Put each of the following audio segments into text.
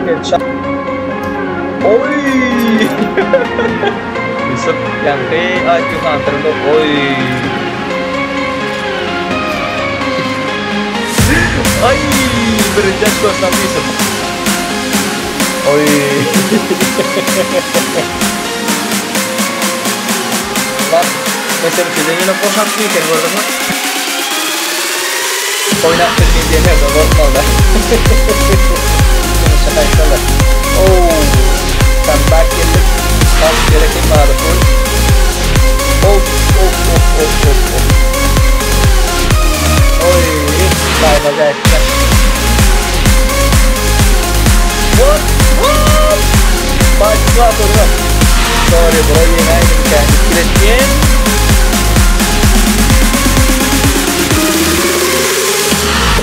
Headshot. Oy! Yusuf ýaňky IQ Hunter'da oy. Ay, birinji açkosyny aldy Yusuf. Oy. Bak, mesela size ýene boşatdy eken gördüňmi? Oýnap bilmeýän diýenler gorkmaly. Şaka etseler. Oo. Comeback geldi. Bas gerek hem bardy pul. Of of of of of of. Oy, saýma etdi. What? What? Başla durma. Sorry bro, ýeňäýdim kendi. Kiletýän.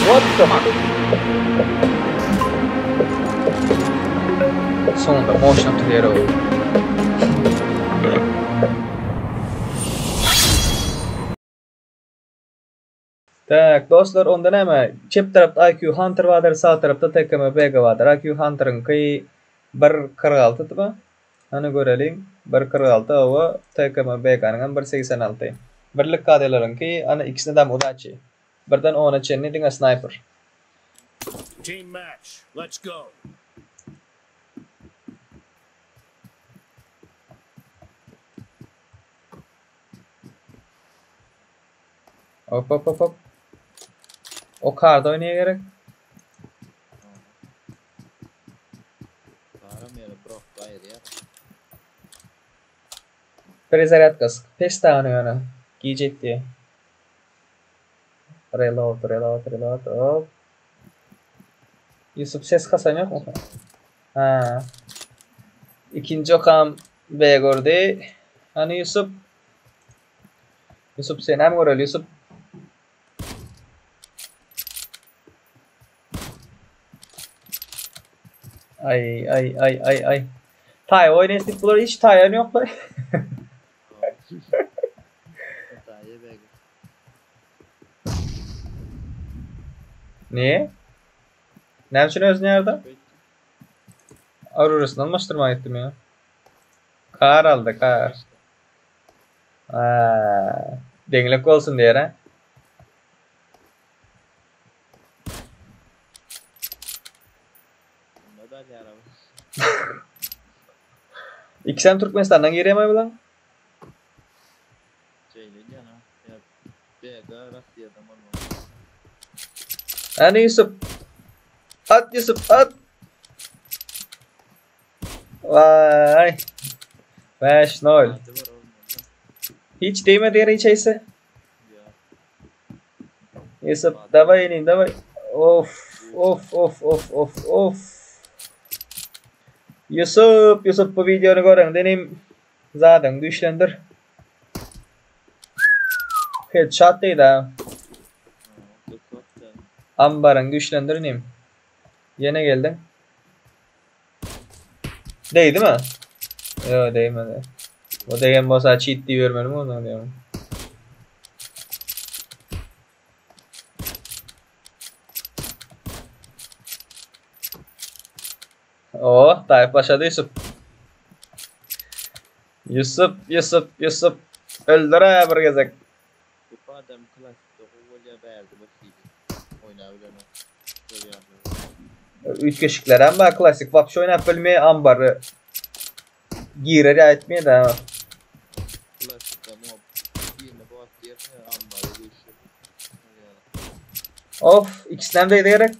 What the fuck? Sonunda motion oturýar o. Tak, dostlar, onda näme? Çep tarapda IQ Hunter bardyr, sag tarapda TKM Vega bardyr. IQ Hunter'yňky 1.46 dyma? Hany göreliň. 1.46 hawa, TKM Veganyň hem 1.86. Birlik KD-leriňki, ana ikisine dam udaçi. Birden 10-a çenli diňe sniper. Team match. Let's go. Hop hop hop hop. O karda oynaya gerek. Baram ýere brok gaýyrýar. Перезарядка pes tane ýöne. Gijek diye. Reload, reload, reload. Hop. Yusuf ses kasan yok mu? Ha. İkinci okam B gördü. Hani Yusuf Yusuf sen hem göreli Yusuf. Ay ay ay ay ay. Tay oynayıp bular hiç tayan yok lan. Taýy beg. Niye? Ne için öz nerede? Aurora'sını almaştırmaya gittim ya. Kar aldı kar. Ha, deňlik bolsun diýer ha. Bunda da ýaram. İkisem Türkmenistan'dan girýär bilen. Şeýle diýen ha. Ýa BG Russiýadan bolmaly. Hani Yusuf. At Yusuf at. Vay. 5-0. Hadi var oğlum. Hiç değmedi yere hiç ise. Ya. Yusuf davay inin davay. Of of of of of of. Yusuf Yusuf bu videonu görün denim. Zaten güçlendir. Headshot değil ha. Ha, dokuz da. Ambarın güçlendir inim. Yine geldin. Değdi mi? Yok değmedi. O değen bolsa cheat diye vermedim ondan diyorum. Oh, Tayyip başladı Yusuf. Yusuf, Yusuf, Yusuf. Öldür ha bir gezek. Bu adam klasik gowy bolýar bärde bir hili. Oýna bilen o. Görýär. Üç keşikler ama klasik vapşe oynap bilmeyi ambarı girer ya etmeye de ama. Klasikde muha birine bu at diýersin, ambara geçip. Of ikisinden de gerek.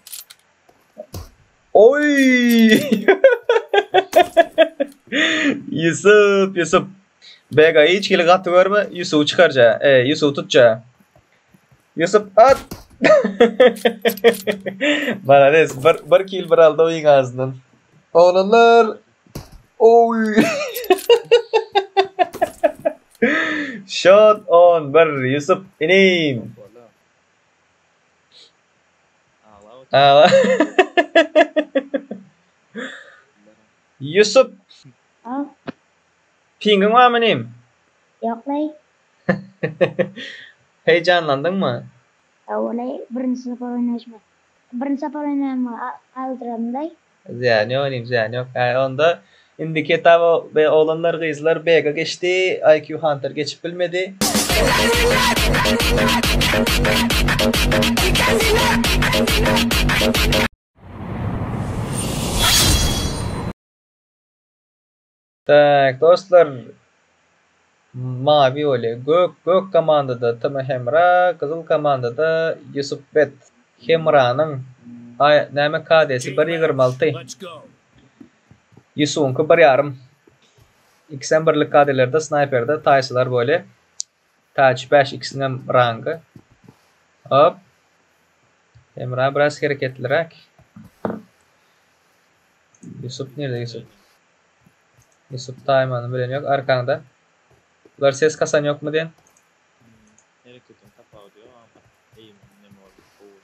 Oy! Yusuf, Yusuf. Bega hiç kili gaty görme, Yusuf'u çıkarca. E, Yusuf'u tutca. Yusuf at. Bana des, bir, bir kill bir aldı oyun ağzından. Oğlanlar. Oy. Shot on bir Yusuf inim. Bola. Ağla Aa. Yusuf Ha? pingin var mı inim? Yok lay. Heyecanlandın mı? Ya olay birinci sefer oynayışma. Birinji sapar oýnanyma aldyranday. Zyýany ýok inim zyýany ýok. Hä onda indiki etaba oglanlar gyzlar BG geçdi IQ Hunter geçip bilmedi. Tak dostlar mavi bolýa gök gök komandada TM Hemra gyzyl komandada Ýusup Bet Hemranyň aý näme KD-si Team bir match. 26 Let's go. Ýusubyňky bir ýarym ikisem birlik KD-lerde snaýperde taýsylar bolýa Taç 5 ikisiniňem rangy hop Hemra biraz hereketliräk Ýusup nirde Ýusup Ýusup taýmany bilen ýok arkaňda. Bular ses kasan ýokmy diýen. Hereketiň tapawudy ýok ama eýimiň neme boldy gowy.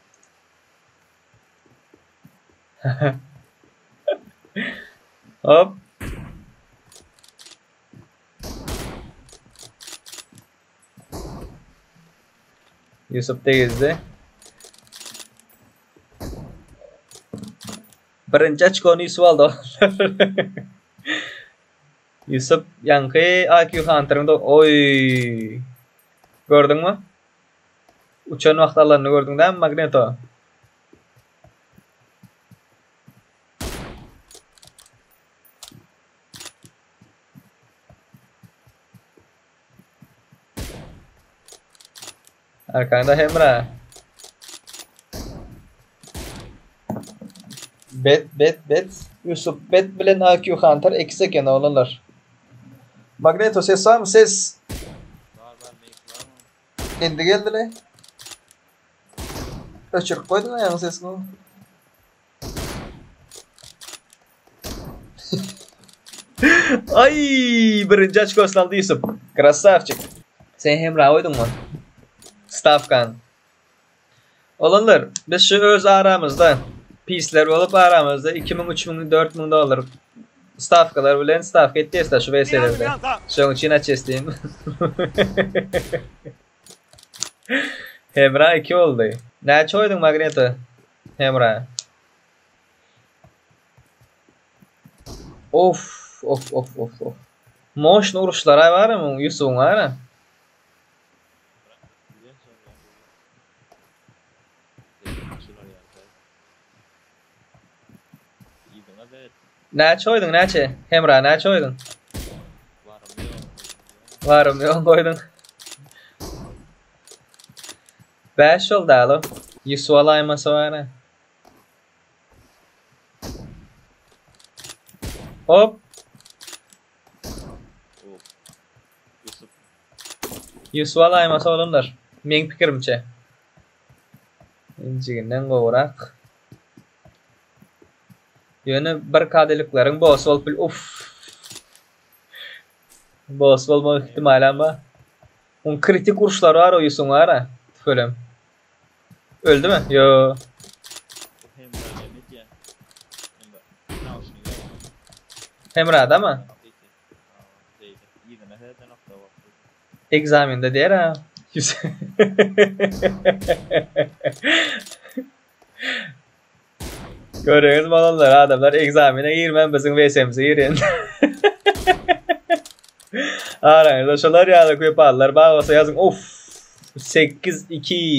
Hop. Ýusup degizdi. Birinji oçkony Ýusup aldy. Ýusup ýaňky IQ Hunter-iň do Oý. Gördüňmi? Uçan wagt alanyny gördüň dämi Magneto? Arkanda Hemra. Bet bet bet. Yusuf bet bilen AQ Hunter ikisi eken oglanlar. Magneto ses barmy ses? Bar bar meňki barmy? Indi geldile. Öçürip koydun aýagyň sesini. Ay birinji açkosyny aldy Ýusup. Krasavçik. Sen Hemra goýduňmy? Stavkan. Olanlar, biz şu öz aramyzda pisler bolup aramyzda 2000, 3000, 4000 dollar stavkalar bilen stavka etýäs şu VS-lerde. Şonuň üçin açýas diýim. Hemra 2 boldy. Näçe goýduň Magneto? Hemra. Of of of of of. Moşny uruşlar bar mı Yusuf'un var ha? Näçe oýduň näçe? Hemra näçe oýduň? Varym ýok goýduň. 5 oldu alo. Yusuf alaýmasa bar ha. Hop. Ýusup alaýmasa olanlar. Meň pikirimçe. Injiginden gowrak. Ýöne bir kadelikleriň boss bolup bil. Uff. Boss bolma ihtimaly ama. Oň kritik uruşlary bar o Ýusuň bar ha. Tüfelem. Öldü mü? Yo. Hemra'da mı? Egzaminde diýer ha. Göreňiz balalar adamlar egzamine girmän biziň VS-mize girýän. Araňyzda şolar ýaly köp allar bar bolsa ýazyň. Uff. 8-2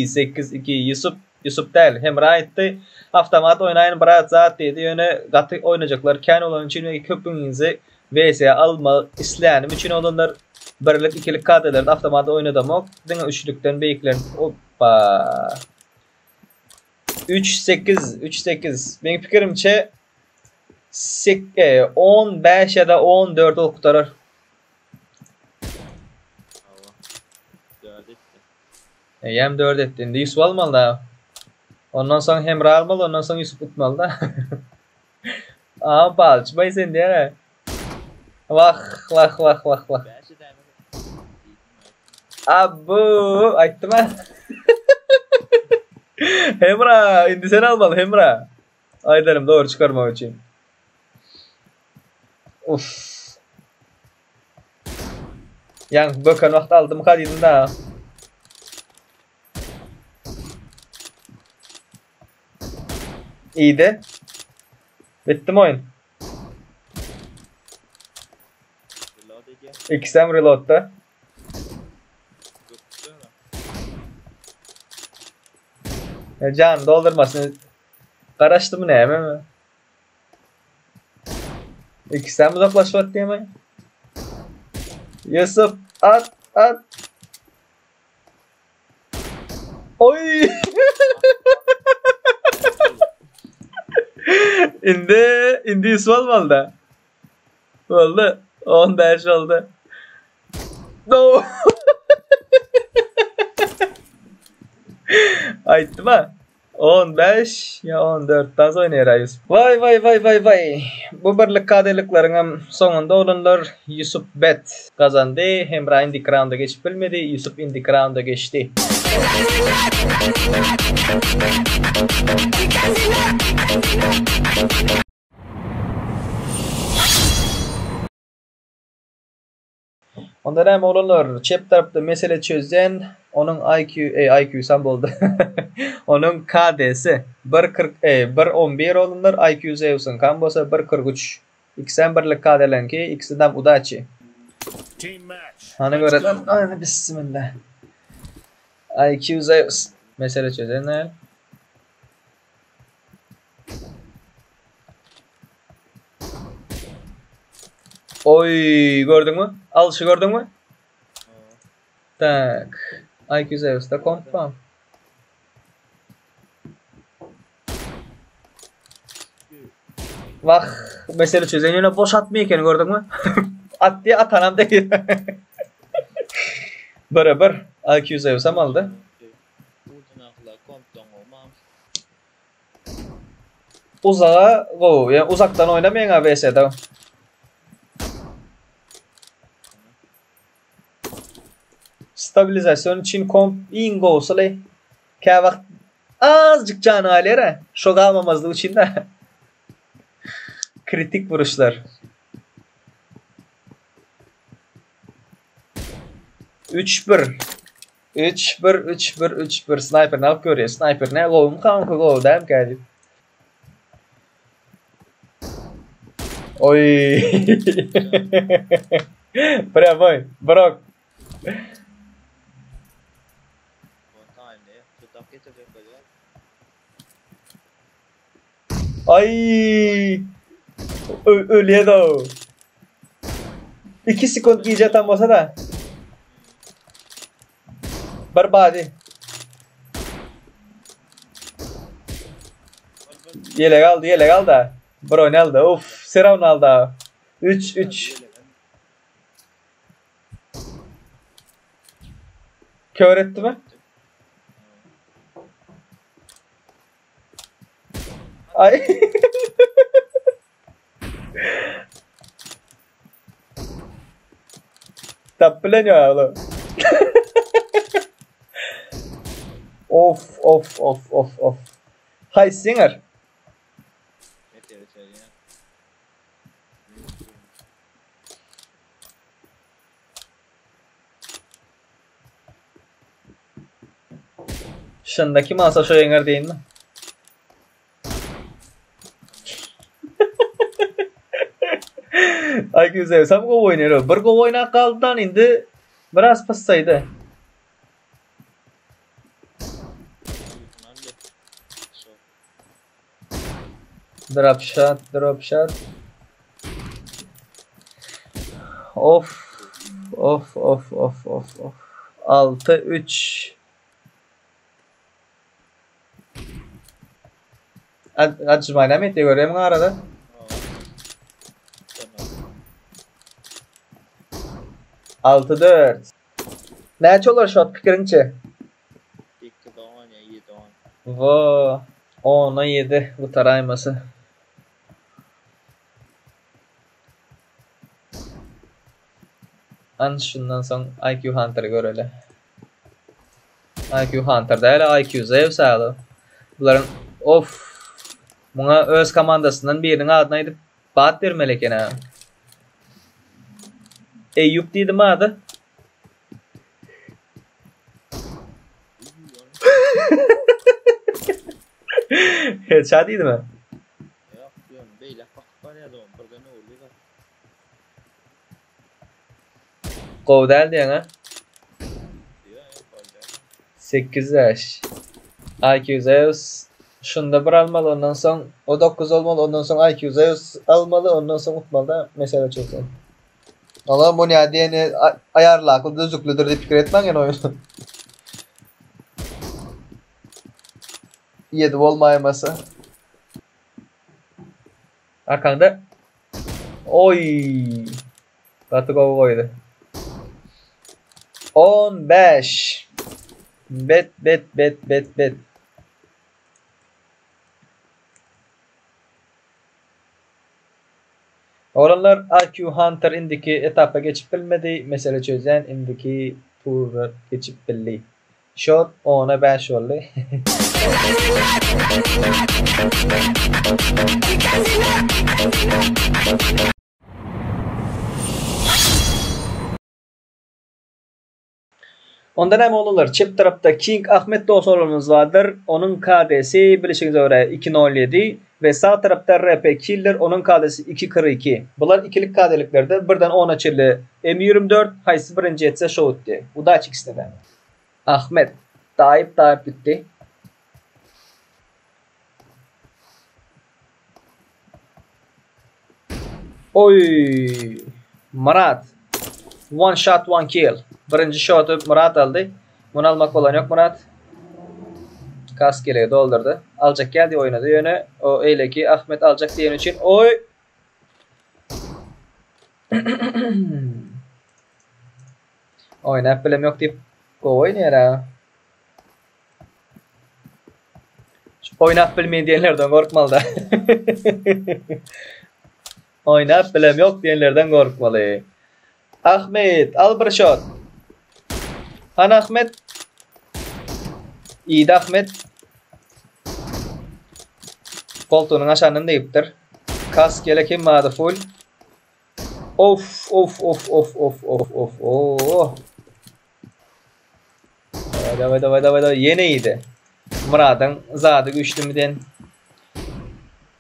8-2 Ýusup Ýusup däl Hemra aýtdy. Awtomat oýnaýyn brat zat diýdi. Ýöne gaty oýnajaklar kän bolany üçin we köpüňizi VS almak islänim üçin olanlar birlik ikilik KD-lerde awtomat oýnadamok. Diňe üçlükden beýikler. Oppa. 3-8 3-8 Meň pikirimçe 15 ýa-da 14 ol gutarar. Eýýäm 4 etdi. Indi Ýusup almaly da. Ondan soň Hemra almaly, ondan soň Ýusup utmaly da. Aa, balçy sen diýene. Wah, wah, wah, wah, wah. Abu, aýtdym ha. Hemra, indi sen almaly Hemra. Aýdarym dogry çykarmak üçin. Uf. Ýaňky böken wagt aldym diýdim da. İyiydi. Bitti mi oyun? Reload edýär. İkisem reloadda. Gökde. Can doldurmasın. Garaşdy mı näme mi? İkisem uzaklaşmak diye mi? Yusuf at at. Oy! indi indi Yusuf almalı da. Oldu. 15 oldu. No. Aýtdym ha. 15 ya 14 dan oýnaýar Yusuf. Vay vay vay vay vay. Bu birlik kadeliklerin hem soňunda olanlar Yusuf Bet kazandy. Hemra indiki rounda geçip bilmedi. Yusuf indiki rounda geçdi. Onda näme olanlar çep tarapda mesele çözden onuň IQ e, IQ sam boldy. Onuň KD'si 1.40 e, 1.11 olanlar IQ Zeus'un kan bolsa 1.43. İkisem birlik KD'lenki, ikisinden udachi. Team match. Ana Let's göre go. Ana bismillah. IQ Zeus mesele çözenler. Oy gördün mü? Al şu gördün mü? Tak. IQ Zeus'ta komp var. Bak mesele çözen yine boş atmıyor kendini gördün mü? At diye atanam değil. Beraber IQ Zeus'a mı aldı? Uzağa go. Yani uzaktan oynamayan ABS'de. Stabilizasyon için komp in go sole. Kâ vakt azıcık canı alere. Şok almamazlığı için de. Kritik vuruşlar. 3-1. 3-1 3-1 3-1 sniper ne yapıyor görüyor? Sniper ne? Golum kanka gol dem geldi. Oy. Bravo. Brok. Ay. Ölüye de o. 2 sekund gije tam bolsa da. Barbady. Yelek aldı, yelek aldı da. Bro ne aldı? Of, Seravn aldı. 3 3. Kör etti mi? Ay. Tappleniyor oğlum. Of of of of of. Hay Singer. Şunda kim alsa şu yener değil mi? Ay güzel. Sen gol oynuyor. Bir gol oyna kaldıdan indi. Biraz passaydı. Drop shot, drop shot. Of. Of of of of of. 6 3. Acımayla mı etti göreyim arada? 6-4. Näçe olar şot pikirinçe? 8 10 ya 7 10. Va 10'a 7 bu tarayması. An şundan soň IQ Hunter'ı göreli. IQ Hunter däl, IQ Zeus aly. Bularyň of Muňa öz komandasyndan biriniň adyny aýdyp bat bermeli eken ha. Eyüp diýdim ady. Headshot diýdimi? Ýok, ýöne beýläk bakyp barýardy o, birden öwrüldi zat. Gowy däl diýeň-ä? Ýok, ýok, gowy däl. 8-5. IQ Zeus şunda bir almaly, ondan soň o 9 olmaly, ondan soň IQ Zeus almaly, ondan soň utmaly da mesele çözsün. Olam bu näde diýeni aýarlakly düzüklüdir diýip pikir etmäň ýene oýun. 7 bolmaýmasa. Arkaňda. Oý. Gaty gowy goýdy. 15. Bet bet bet bet bet. Oglanlar IQ Hunter indiki etapa geçip bilmedi, mesele çözýän indiki tura geçip bildi. Şot ona 5 boldy. Onda näme oglanlar, çep tarapda King Ahmet dost oglanymyz bardyr, onuň KD-si bilişiňize görä iki nol ýedi we sag tarapda RP Killer onuň KD-si iki 42. Bular ikilik KD-liklerde birden ona çenli M 24 haýsy birinji etse şo utdy. Udaç ikisine-de. Ahmet daýyp daýyp gitdi. Oý! Myrat. One shot, one kill. Birinji şoty Myrat aldy. Muny almak bolan ýok Myrat. Kask gelegi doldurdy. Aljak geldi oýnady ýöne o eýleki Ahmet aljak diýeni üçin oý! Oýnap bilem ýok diýip gowy oýnaýar ha. Oýnap bilmeýin diýenlerden gorkmaly da. Oýnap bilem ýok diýenlerden gorkmaly. Ahmet, al bir şot. Hany Ahmet? Iýdi Ahmet. Koltugynyň aşagyndan degipdir. Kask ýele kim bardy full. Of of of of of of of oh. Daway daway daway daway ýene ýedi. Myradyň zady güýçlimi den.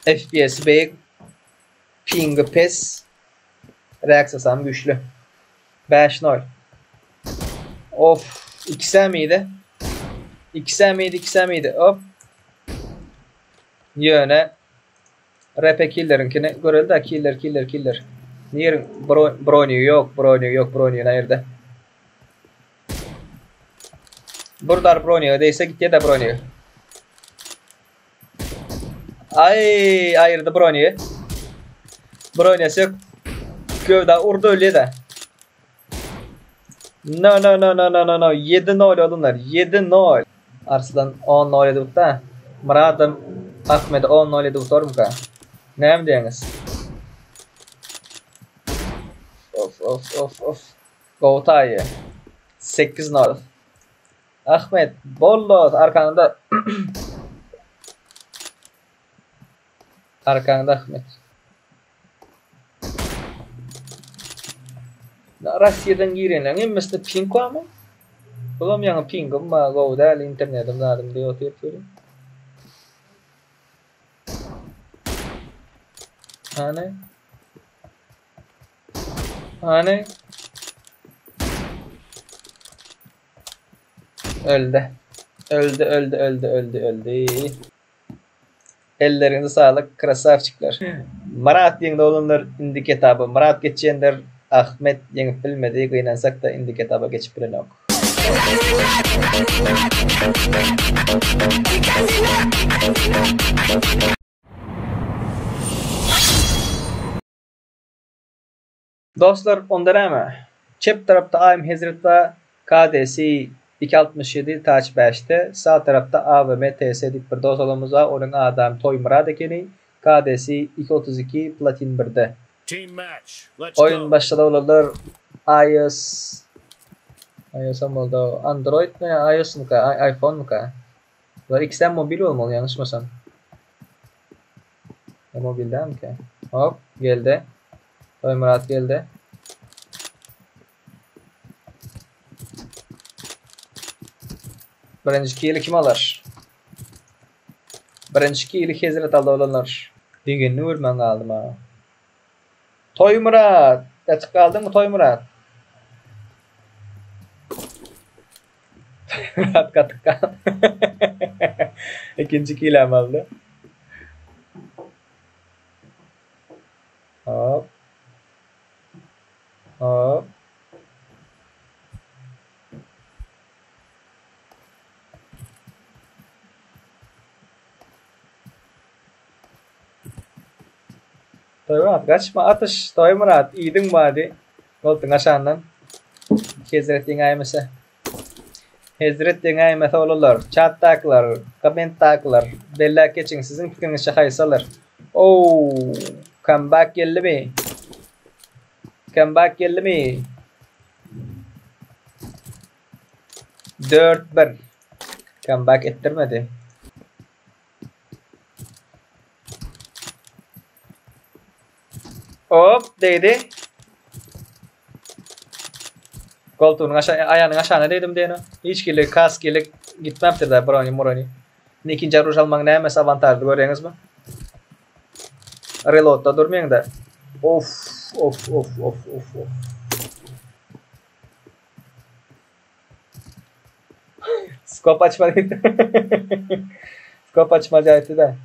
FPS beýik. Pingi pes. Reaksiýasy hem güýçli. 5-0. Of, ikisem ýedi. Ikisem ýedi, ikisem ýedi. Hop. Ýöne RP killeriňkini göreli da killer killer killer. Niriň broni ýok, broni ýok, broni nirde? Burdar broniýa değse gitýä da broniýa. Ay aýyrdy broniýa. Broniýasy ýok. Göwda urdy ölýä da. No no no no no no no 7-0 oldular. 7-0. Arslan 10-0 edip da. Myradym Ahmedi 10-0 edip utarmyka? Näme diýeňiz? Of of of of. Gowy taýy. 8-0. Ahmet, bollos arkaňda. Arkaňda Ahmet. Russiýadan girenleň hemmesinde ping barmy? Bulam ýaňy pingim bar, gowy däl internetim zadym diýip otyr welin. Hany? Hany? Öldi. Öldi, öldi, öldi, öldi, öldi. Elleriňize saglyk, krasavçikler. Myrat ýeňdi oglanlar indiki etaba Myrat geçýändir Ahmet ýeňip bilmedi gynansakda indiki etaba geçip bilenok. Dostlar onda näme? Çep tarapda Aým Hezret bar, KDsi iki 67 taç bäşde, sag tarapda AWM TS diýip bir dos oglanymyz bar, onuň adam Toýmyrat ekeni, KDsi iki 32 platin birde. Oýun başlady oglanlar iOS iOS-am boldy Androidmi iOS-myka iPhone-myka? Bular ikisem mobil bolmaly ýalňyşmasam. Mobil dälmikä? Hop geldi. Toýmyrat geldi. Birinji kili kim alar? Birinji kili Hezret aldy oglanlar. Degenini görmän galdym ha. Toýmyrat! Gaçyp galdyňmy Toýmyrat? Toýmyrat gatyk galdy. Ikinji kilem aldy. Hop. Hop. Toýmyrat gaçma atyş Toýmyrat iýdiň bady Goltuň aşandan Hezret ýeňäýmese Hezret ýeňäýmese olarlar çatdakylar kommentdakylar belläp geçiň siziň pikiriňizçe haýsy alar Ow comeback geldimi Comeback geldimi 4-1 Comeback etdirmedi. Hop degdi. Koltuğunun aşağı, ayağının aşağına değdim diýene. Hiç kili kask gelik gitmepdir da broni muroni. Indi ikinji aruj almagyň nämesi awantažly görýäňizmi? Reloadda durmaýaň da. Of of of of of of. Skop açma diýdi. Skop açma diýdi de.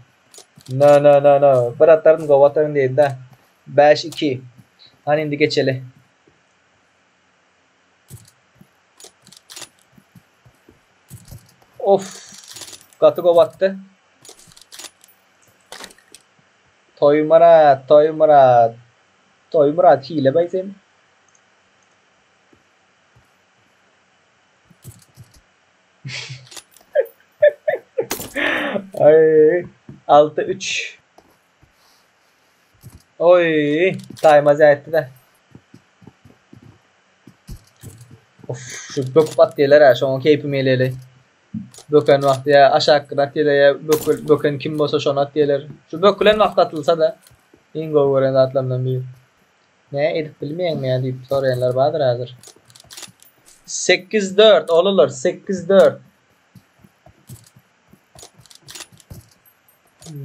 No no no no. Bir ataryn gowy ataryn diýdi de. 5-2. Hany indi geçeli. Of. Gaty gowy atdy. Toýmyrat, Toýmyrat. Toýmyrat hile baý sen. Ay 6-3. Oy, taýmaz etdi de. Of, şu böküp at diýler ha, şoňa keýpim geleli. Böken wagty ýa aşakkyny at diýler ýa böken kim bolsa şony at diýler. Şu bökülen wagty atylsa da iň gowy gören zatlarymdan biri. Nä edip bilmeýäňmi ýa diýip soraýanlar bardyr häzir. 8-4 oglanlar 8-4.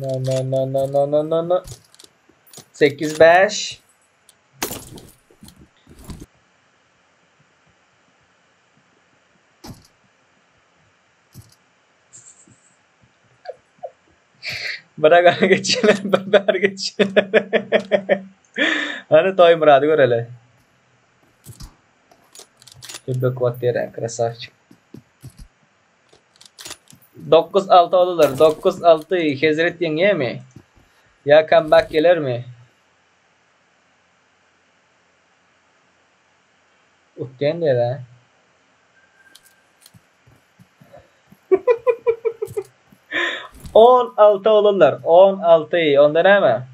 No no no no no no no no. 8-5. Bırak geçene, ber geçene. Hani Toy Murady göreli. Bök wat diýer, krasavçik. 9-6 oldular. 9-6 Hezret ýeňýärmi? Ýa comeback gelermi? Utýan diýer ha. 16 olurlar. 16. Onda näme?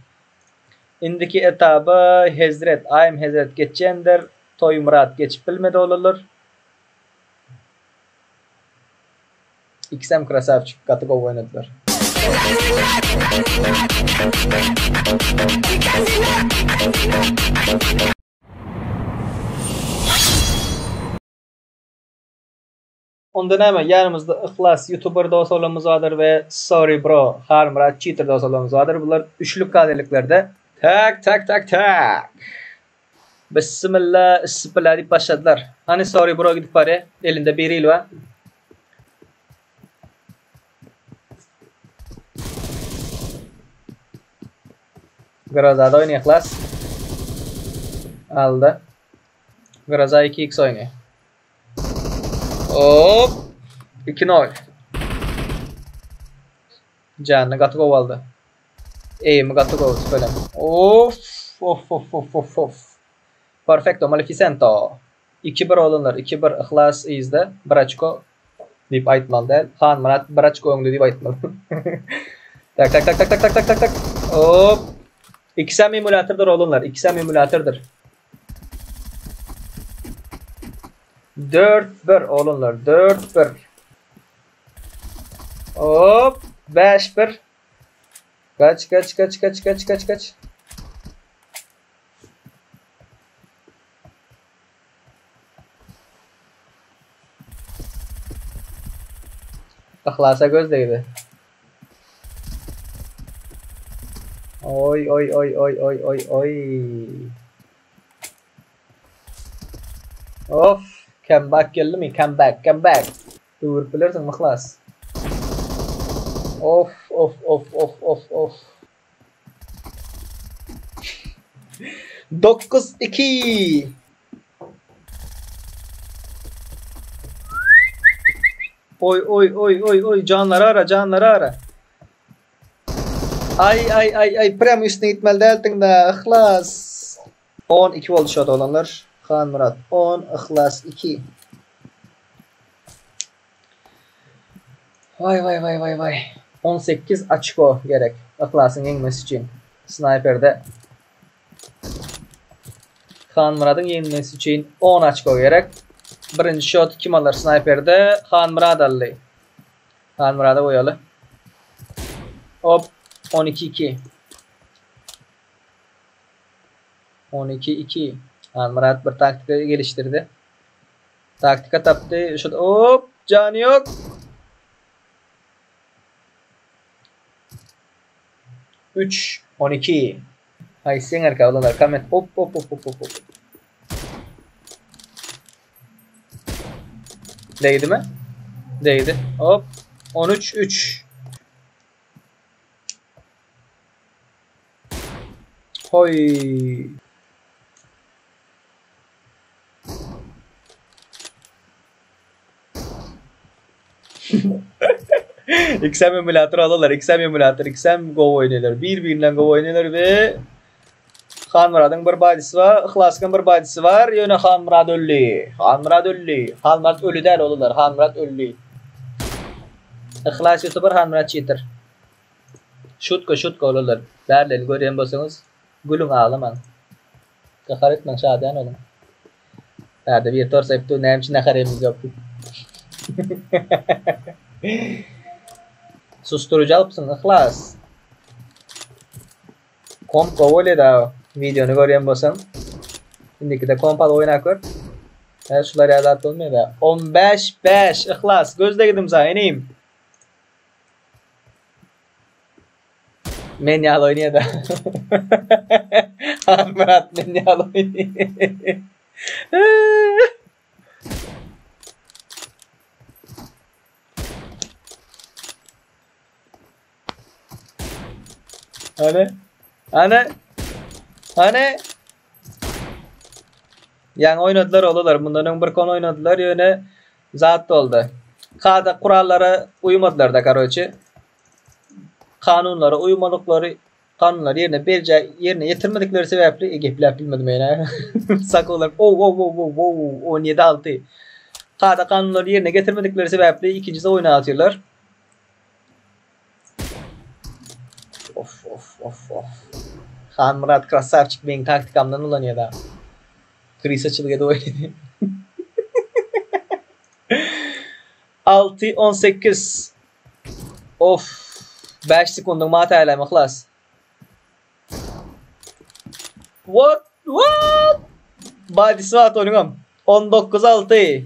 Indiki etaba Hezret, Aým Hezret geçendir. Toýmyrat geçip bilmedi olurlar. Ikisem krasavçik, gaty gowy oýnadylar. Onda näme, ýanymyzda Yhlas youtuber dostlarymyz bardyr we Sorry bro, Halmyrat cheater dostlarymyz bardyr. Bular üçlük kadrliklerde tak tak tak tak. Bismillah, isbilla diýip başladylar. Hany Sorry bro gidip barýar. Elinde bir il bar. Grozada oýnaýar Yhlas. Aldy. Groza 2x oýnaýar. Hop. 2-0. Janyny gaty gowy aldy. Eými gaty gowy tüpelem. Of, of, of, of, of, of. Perfecto, Maleficento. 2-1 oglanlar, 2-1 Yhlas yzda, bir oçko diýip aýtmaly däl. Hanmyrat bir oçko öňde diýip aýtmaly. Tak, tak, tak, tak, tak, tak, tak, tak, tak. Hop. Ikisem emulatordyr oglanlar, ikisem emulatordyr. 4-1 oglanlar, 4-1. Hop, 5-1. Kaç kaç kaç kaç kaç kaç kaç. Yhlasa göz degdi. Oý oý oý oý oý oý oý. Of, comeback geldimi? Comeback, comeback. Öwürip bilersiň Yhlas. Of, of, of, of, of, of. 9-2. Oý oý oý oý oý janlary ara janlary ara. Ay ay ay ay prem üstüne gitmeli däldiň da Yhlas. 12 boldy şo oglanlar. Hanmyrat 10, Yhlas 2. Waý waý waý waý waý. 18 açko gerek Yhlasyň ýeňmesi üçin. Snayperde Hanmyradyň ýeňmesi üçin 10 açko gerek. Birinji şot kim alar snayperde? Hanmyrat aldy. Hanmyrada goýaly. Hop 12-2. 12-2. Hanmyrat bir taktika gelişdirdi. Taktika tapdy. Şu hop jany yok. 3 12. Haýsy ýeňerkä oglanlar komment hop hop hop hop hop. Degdimi? Degdi. Hop. 13 3. Hoý. XM emulator alyrlar. XM emulator, XM gowy oýnaýlar. Bir-birinden gowy oýnaýlar we Hanmyradyň bir badisi bar, Yhlasyň bir badisi bar. Ýöne Hanmyrat öldi. Hanmyrat öldi. Hanmyrat ölü däl oglanlar. Hanmyrat öldi. Yhlas YouTuber Hanmyrat cheater. Şutka şutka oglanlar. Bärleri görýän bolsaňyz gülüň aglamaň. Gahar etmäň şadyýan boluň. Bärde bir tor saýyp dur näme üçin nahar ýemimiz ýok diýip. Susturyjy alypsyň Yhlas. Komp gowy bolýa da wideony görýän bolsaň. Indikide komp alyp oýnap gör. Hä şular ýaly zat bolmaýar da. 15 5 Yhlas gözle gidim saňa inim. Men ýaly oýnaýar da. Hanmyrat men ýaly oýnaýar. Hany? Hany? Hany? Ýaňy oýnadylar olar. Mundan öň bir kon oýnadylar, ýöne zat boldy. Kada kurallara uýmadylar da, karoçe. Kanunlara uýmadyklary, kanunlary ýerine berjaý ýerine ýetirmedikleri sebäpli e, gepläp bilmedim ýene. Sakolar ow ow ow ow ow 17 6. Kada kanunlary ýerine getirmedikleri sebäpli ikinjisi oýna atýarlar. Of of of of. Hanmyrat krasavçik meň taktikamdan ulanýar da. Krisaçylyk edip oýnaýar. 6 18 Of. 5 sekundyň mat älem yhlas. What? What? Body swat onuňam. 19 6.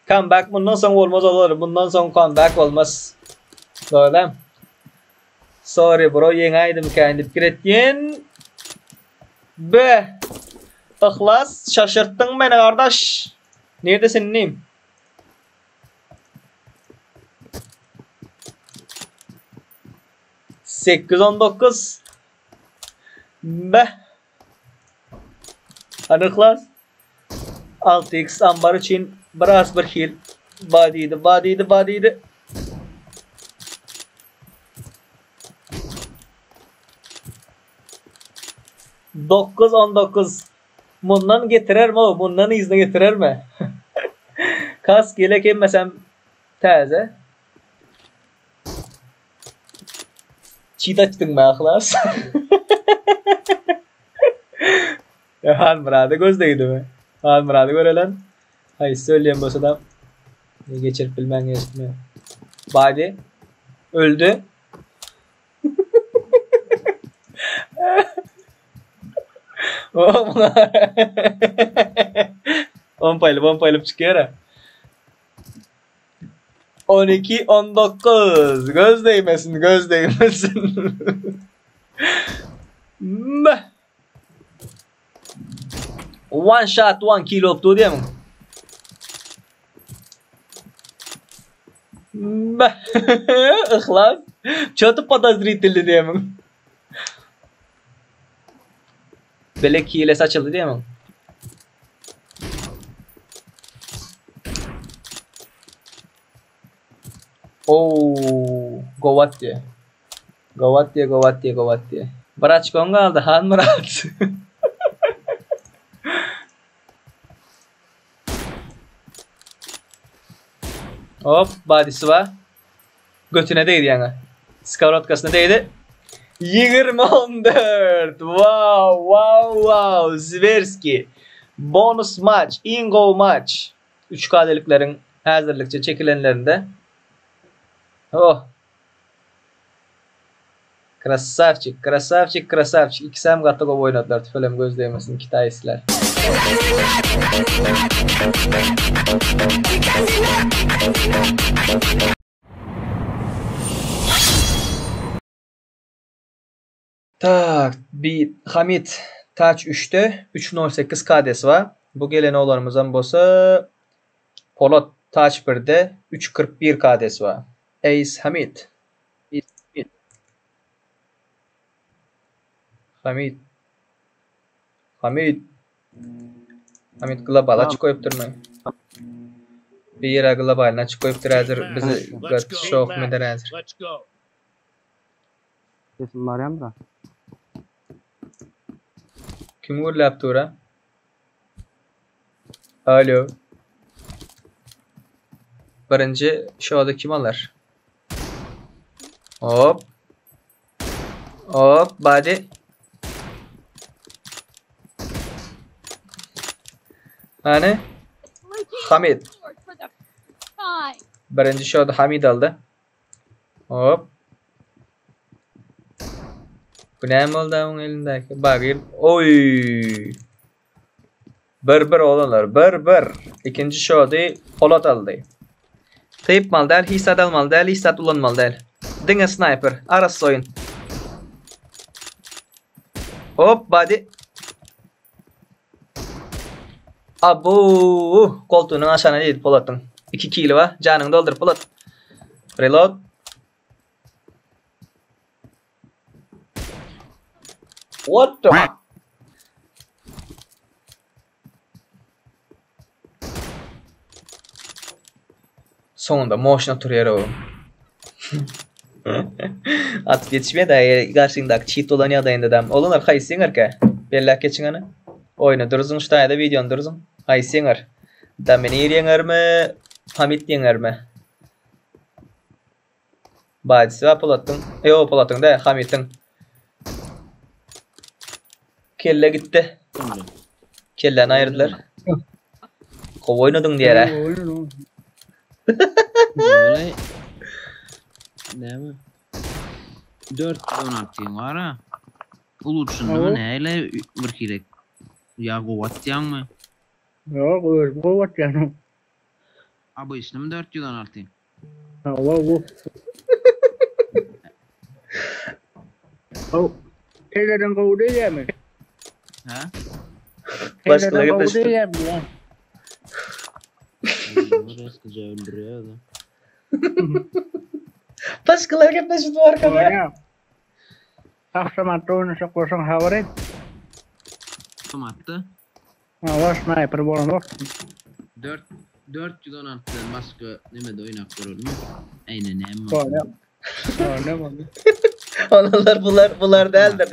Comeback mundan soň bolmaz olar. Mundan soň comeback bolmaz. Dogry. Sorry bro, ýeňäýdim kän diýip pikir etýän. Be. Yhlas, şaşyrtdyň meni gardaş. Neredesin inim? 8-19 Be. Hany Yhlas? 6x ambar üçin biraz bir hil ba diýdi, ba diýdi, ba diýdi. 9-19 Mundan getirermi o? Mundan yzyna getirermi? Kask ýelek hemmesem täze. Çit açdyň be Yhlas. Hanmyrada göz degdimi? Hanmyrady görelen. Haýsy ölýän bolsa da geçirip bilmän geçdim. Body öldi. Ompaýlyp ompaýlyp çykýar. 12 19 göz değmesin göz değmesin. Meh. One shot, one kill olupdy diýemiň. Meh. Yhlas. Ço-to podozritelny diýemiň. Belek hilesi açyldy diýemiň. Oo, gowat diýe. Gowat diýe, gowat diýe, gowat diýe. Bir açkoň galdy, Hanmyrat. Hop, badisi bar. Götüne degdi ýaňy. Skorodkasyna degdi. 20 14. Wow, wow, wow. Zwerski. Bonus maç, iň gowy maç. 3 kadelikleriň häzirlikçe çekilenlerinde. Oh. Krasavçik, krasavçik, krasavçik. Ikisem gaty gowy oýnadylar. Tüfelem göz degmesin kitaýslar. Tak, bi Hamit Taç 3-de 3.08 KD'si bar. Bu gelen oglanymyzam bolsa Polat Taç 1-de 3.41 KD'si bar. Ace Hamit. Hamit. Hamit. Hamit global açyk goýupdyr men. Bir ýere globalyny açyk goýupdyr häzir bizi gaty şok eder häzir. Sesim barýamyr a? Kim gürläp dur a? Alo. Birinji şoda kim alar? Hop. Hop, body. Hany? Hamid. Birinji şoda Hamid aldy. Hop. Bu näme boldy oň elindäki? Bagir. Oý. Bir bir oglanlar, bir bir. Ikinji şody Polat aldy. Typmaly däl, hiç zat almaly däl, hiç zat ulanmaly däl. Diňe snayper, arassa oýun. Hop, body. Abu, koltugynyň aşagyna diýdi Polatyň. 2 kili bar. Janyňy doldur Polat. Reload. What the Soňunda moşna oturýar o. Atyp ýetişmeýär da garşyňdaky çit bolan ýagdaýynda da. Oglanlar haýsy ýeňerkä? Belläp geçiň hany. Oýny durzuň şu taýda wideony durzuň. Haýsy ýeňer? Dominir ýeňermi? Hamit ýeňermi? Badisi bar Polatdyň. Ýo Polatdyň dä, Hamitiň. Kelle gitdi. Kelläni aýyrdylar. Gowy oýnadyň diýer-ä. Böyle näme? 416 bar ha. Ulutşynda näle bir hile ýa gowy atýaňmy? Ýok, özüm gowy atýan. Obyçnymy 416? Hawa bu. Haw. Ellerden gowy diýýärmi? Hä? Başgalar Ellerden gowy gepleşip dur. diýýärmi diýýän. Reskice öldürýär da. Başgalar gepleşip dur arkada. Oýna. Awtomatda oýnaşak bolsaň habar et. Awtomatda Hawa, snaýper bolanok. 4 416 dan başga nemede oýnap görelmi? Eýne näme? Bolýar. Bolýar, bolýar. Olanlar bular bular däldir.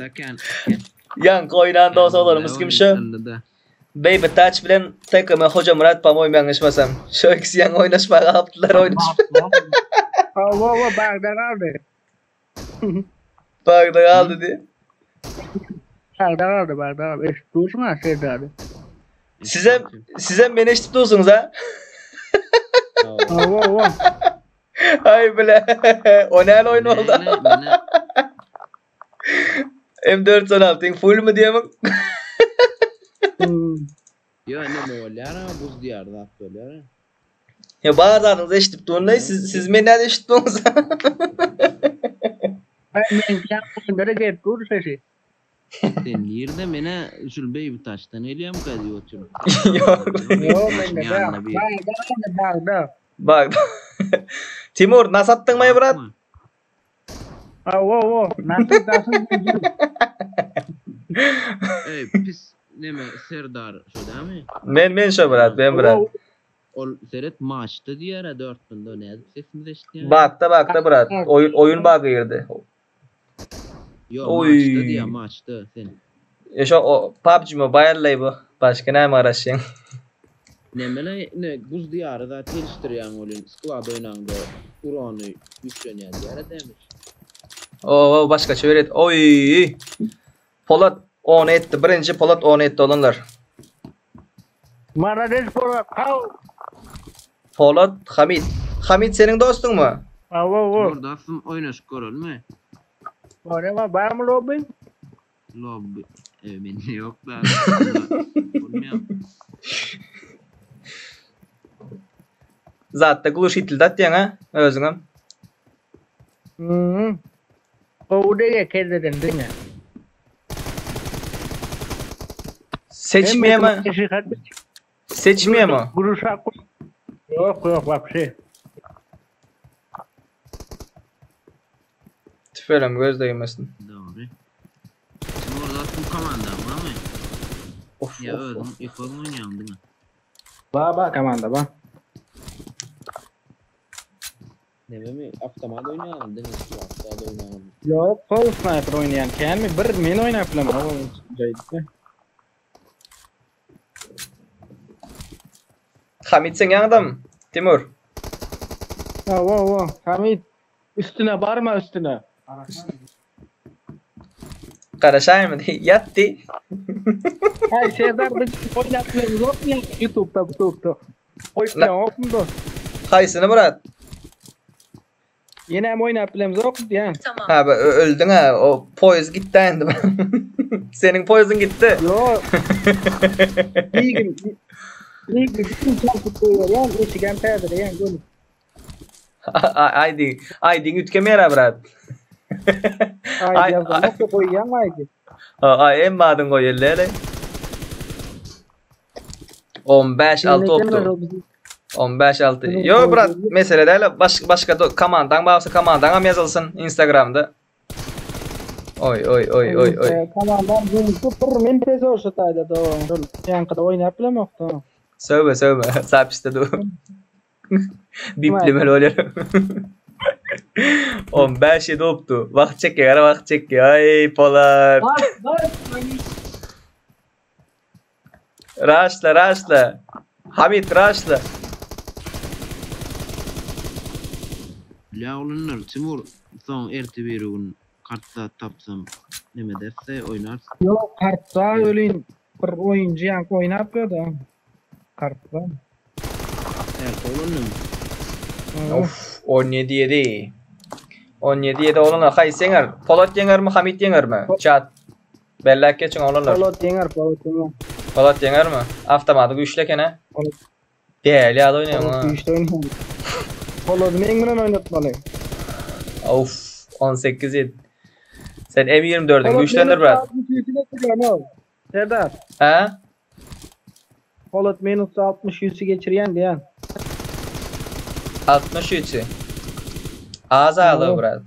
Ýaňky oýnan dost oglanymyz kim şu? Baby Touch bilen TKM Hojamyrat po-moýmu ýalňyşmasam. Şu ikisi ýaňy oýnaşmaga alypdylar oýnaşyp. Hawa, hawa, bagda galdy. Bagda galdy diýip. Bagda galdy, bagda galdy. Eşidip dursuň ha Serdary. Sizem sizem meni eşidip dursuňyz ha? Hawa, hawa. Aý bile. O näle oýun boldy? M416-yň fullmy diýemiň? Ýo, neme bolýar, buz diýar zat bolýar. Ýa bar zadyňyzy eşidip durun-laý, siz siz meni nädip eşidip durňyz? Men ýakynlara gelip dur sesi. Sen nirde mene şul baby taşdan gelýärmi diýip otyryn. Ýok. Ýok mende bak. Bagda bagda. Bak. Timur nas atdyňmy brat? Awo awo. Nasıl nasıl? Ey pis neme Serdar şo dämi? Men men şo brat, ben brat. Ol seret maçda diýär 4 günde nädip sesimiz eşitýär? Bakda bakda brat. Oyun oyun bagy girdi. Ýok Oy. maçda diýär maçda sen. E şo o, PUBG Mobile bu. Başga näme garaşýaň? Nemele ne buz diýary da gelişdirýän bolýan. Squad oýnaňda urany güýçlenýän diýär demiş. Oo başga çeviret. Oy. Polat 10 etdi. Birinji Polat 10 etdi olanlar. Marades Polat. Haw. Polat Hamid. Hamid senin dostun mu? Awo awo. Orada aslım oynaşıp görelmi? Oraya bar mı lobby? Lobby. E, bende yok da. Olmayan. Zatda gluşitildi atýaň ha özüňem. Hmm. O da kendiden diňe. Seçmeye mi? Seçmeye mi? Guruşak. Yok yok vapşe. Tüfelem göz değmesin. Doğru. Şimdi orada aslım komanda var mı? Of Ya of özüm of. yıkalım oynayalım değil mi? Ba ba komanda ba. Neme mi? Avtomat oynayalım değil mi? Squad'da da oynayalım. Yok, kol sniper oynayan mi? Bir men oynap bilaman. O joyda. Hamid sen ýaňdam. Timur. Awo awo. Hamid üstüne barma üstüne. Garaşaýmy? Ýatdy. Hay Serdar biz oynap bilemiz yok mu ya? YouTube'da YouTube'da. Oynap yok mu da? Haýsyny Murat? Yine hem oynap bilemiz yok mu diyen. Ha be, öldün ha. O poyuz gitti endi. Senin poyuzun gitti. Yok. İyi gün. İyi gün. Bütün çarpıp koyuyor ya. Eşigen perdede yani. Gönül. Aydin, Aydin ütkemeýär brat. Ay Ay- yazdan ay. nokta koyuyan aydi. Ay emmadın goý ellere. 15 6 oldu. 15 6. Yo brat, mesele däl. Baş başka do, komandan bagsa komandan hem yazılsın Instagramda. Oy oy oy oy oy. Komandan bir men tez olsa tayda da. Yankıda oynap bilem yoktu. Söve söve. Sapiste du. Biplemeli oluyor. 15 7 oldu. Vakt çekiyor, vakt çekiyor. Ay Polat. Raşla raşla. Hamit raşla. La olunlar Timur son erti bir gün kartda tapsam neme derse oynar. Yok kartda ölün bir oyuncu yankı oynap da. Kartda. Erti olunlar. Of 17 7. 17 7 olanlar. Haýsy ýeňer? Polat ýeňer mi, Hamit ýeňer mi? Chat. Bellak geçin olanlar. Polat yener, Polat yener. Polat ýeňer mi? Avtomaty güýçli eken ha. Polat. Däl ýa oýnaýan Polat ha. güýçli oynayın. Polat men bilen oynatmaly. Of 18 7. Sen M24'ün Polat güýçlendir minus brat. 63'ü geçirýän ol. Serdar. Ha? Polat minus 63'ü geçirýän diýen. 63. Azalı Oo. brat.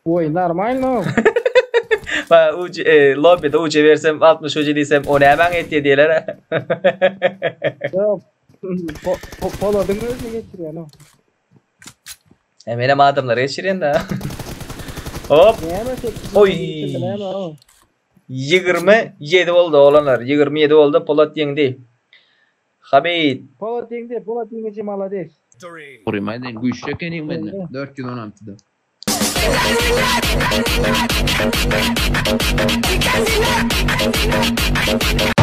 Oy normal no. Ba uc e, lobbyde uc versem 60 uc diýsem o nämäň etdi diýler. Yok. Polat'ın özüne geçirýän o. E menem adamlar geçirýän da. Hop Näme 8 Oy. Näme o? 27 oldu olanlar. 27 oldu. Polat ýeňdi. Hamid Polat ýeňdi, Polat ýeňici malades. Victory. Kurayım güçlü ekenim ben de. 416'da. Kendine